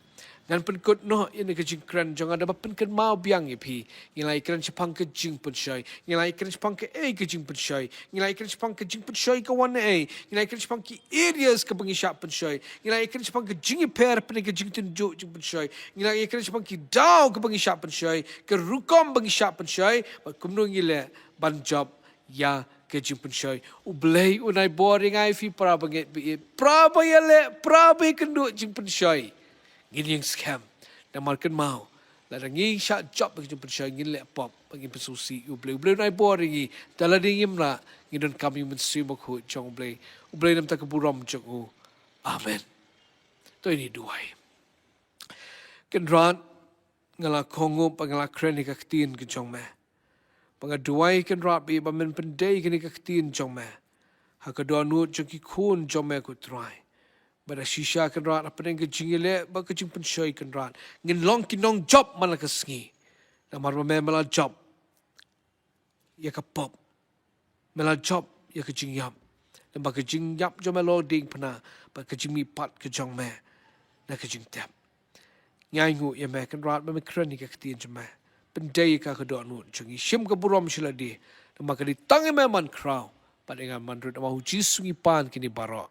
Ngan pynkut noh ïa kane ka jingkren jong nga da kaba pynkynmaw biang ïa phi. Ngi la ïakren shaphang ka jingpynshoi. Ngi la ïakren shaphang kaei ka jingpynshoi. Ngi la ïakren shaphang ka jingpynshoi ka wan ei. Ngi la ïakren shaphang ki areas kaba ngi shah pynshoi. Ngi la ïakren shaphang ka jingïapher, pynban ka jingtynjuh jingpynshoi. Ngi la ïakren shaphang ki daw kaba ngi shah pynshoi, ka rukom ba ngi shah pynshoi, bad kumno ngi leh ban jop ïa ka jingpynshoi. U Blei un ai bor ïa nga ïa phi para bangeit, ba ïeit, para ba ïaleh, para ba ïakynduh jingpynshoi. Ngin ïeng skhem. Namar kynmaw, lada ngi shah jop ïa ka jingpynshoi, ngin leh pop. ba ngin pynsngewsih ïa U Blei. U Blei un ai bor ïa ngi da lade ngim lah, ngin donkam ïa U Mynsiem Bakhuid jong U Blei. U Blei un ai ïa ka burom jong u. Amen. To ngin duwai. Kynrad, nga la kohnguh bad nga la kren ïa ka ktien ka jong me. Bad nga duwai Kynrad ba men pyndei ïa kane ka ktien jong me ha ka dohnud jong ki khun jong me, ko Trai. Bad da shisha Kynrad, hapdeng ka jingïaleh bad ka jingpynshoi Kynrad, ngin long ki nongjop man la ka sngi. Namar ba me, me la jop ïa ka pop. Me la jop ïa ka jingïap. Namar ka jingïap jong me long diengphna bad ka jingmihpat ka jong me na ka jingtep. Ngi ainguh ïa me Kynrad ba me kren ïa ka ktien jong me. Pyndei ïa ka ha ka dohnud jong ngi. Shim ka burom sha lade. Namar ka dei tang ïa me man khraw bad ïa nga man rit, namar ha U Jisu ngi pan kine baroh.